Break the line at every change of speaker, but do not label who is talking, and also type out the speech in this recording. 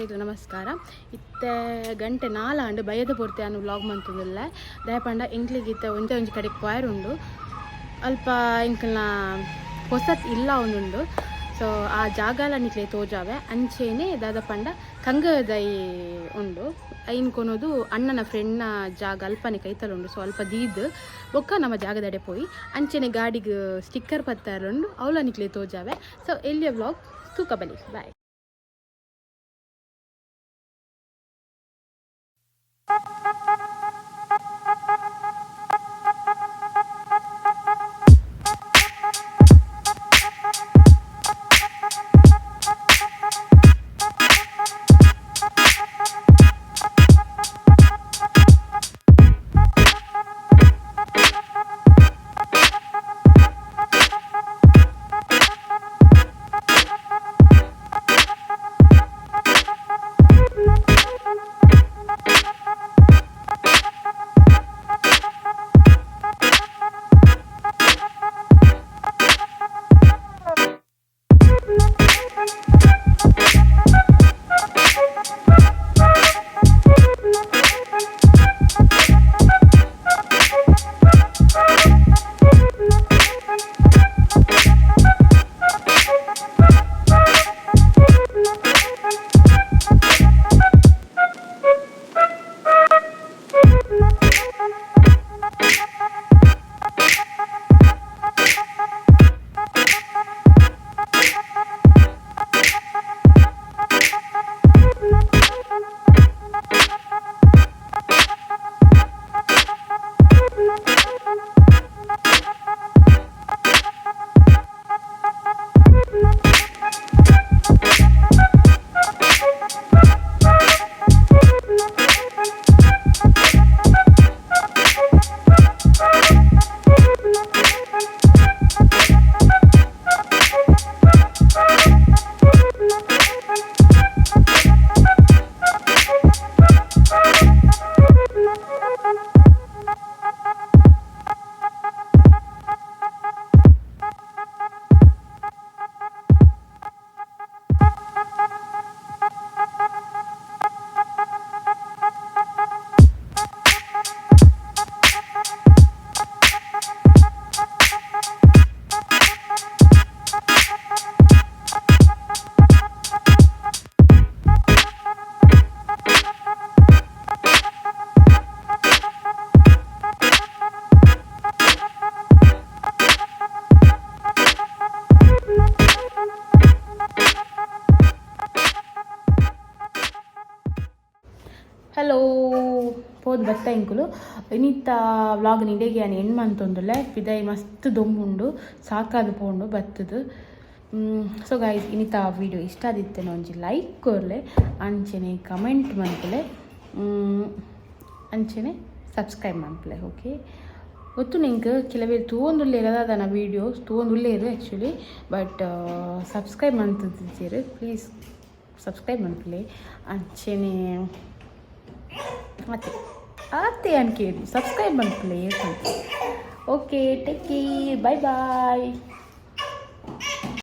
ಮಾತೆರೆಗ್ಲ ನಮಸ್ಕಾರ. ಇತ್ತೆ ಗಂಟೆ 4 ಆಂಡ್. ಬಯ್ಯದ ಪೊರ್ತೆ ಯಾನ್ ವ್ಲಾಗ್ ಮಂತೊಂದುಲ್ಲೆ. ದಾಯೆ ಪಂಡ ಎಂಕ್ಲೆಗ್ ಇತ್ತೆ ಒಂಜೆ ಒಂಜಿ ಕಡೆಕ್ ಪೋಯೆರೆ ಉಂಡು. ಅಲ್ಪ ಎಂಕಲ್ನ ಪೊಸತ್ ಇಲ್ಲ ಉಂಡು. ಸೊ ಆ ಜಾಗಲ ನಿಕ್ಲೆ ತೋಜಾವೆ. ಅಂಚೆನೆ ದಾದ ಪಂಡ ಕಂಗದೈ ಉಂಡು, ಐನ್ ಕೊನೊದು ಅಣ್ಣನ ಫ್ರೆಂಡ್ನ ಜಾಗ ಅಲ್ಪನೆ ಕೈತಲ್ ಉಂಡು. ಸೊ ಅಲ್ಪ ದೀದ್ ಬೊಕ್ಕ ನಮ್ಮ ಜಾಗದಡೆ ಪೋಯಿ. ಅಂಚೆನೆ ಗಾಡಿಗ್ ಸ್ಟಿಕ್ಕರ್ ಪತ್ತಾರುಂಡು, ಅವಲ ನಿಕ್ಲೆ ತೋಜಾವೆ. ಸೊ ಎಲ್ಲಿಯ ವ್ಲಾಗ್ ತೂಕ ಬಲಿ. ಬಾಯ್. ಹಲೋ, ಪೋದು ಬತ್ತ ಎಂಕುಲು. ಇನಿತ್ತ ವ್ಲಾಗ್ ಇಡೆಗೆ ಯಾನ್ ಎಂಡ್ ಮಂತೊಂದುಲ್ಲೆ. ಪಿದೈ ಮಸ್ತ್ ದೊಂಬುಂಡು, ಸಾಕಾದ್ ಪೋಂಡು ಬತ್ತದು. ಸೊ ಗೈಸ್, ಇನಿತ ವೀಡಿಯೋ ಇಷ್ಟ ಆದಿತ್ತೇನೆ ಒಂಜಿ ಲೈಕ್ ಕೊರ್ಲೆ, ಅಂಚೆನೆ ಕಮೆಂಟ್ ಮನ್ಪುಲೆ, ಅಂಚೆನೆ ಸಬ್ಸ್ಕ್ರೈಬ್ ಮನ್ಪುಲೆ. ಓಕೆ, ಗೊತ್ತು ನಿಂಕ್ ಕೆಲವೇರು ತೂವೊಂದುಲ್ಲೆರ್, ದಾದನ ವೀಡಿಯೋಸ್ ತೂವೊಂದುಲ್ಲೆರ್ ಆ್ಯಕ್ಚುಲಿ, ಬಟ್ ಸಬ್ಸ್ಕ್ರೈಬ್ ಮಂತಿಜ್ಜೆರ್. ಪ್ಲೀಸ್ ಸಬ್ಸ್ಕ್ರೈಬ್ ಮನ್ಪುಲೆ. ಅಂಚೆನೆ ಆತೆ ಆತೆ ಅನ್ಕೇಳಿ ಸಬ್ಸ್ಕ್ರೈಬ್ ಮನ್ಪುಲೆ. Okay, take care, bye bye.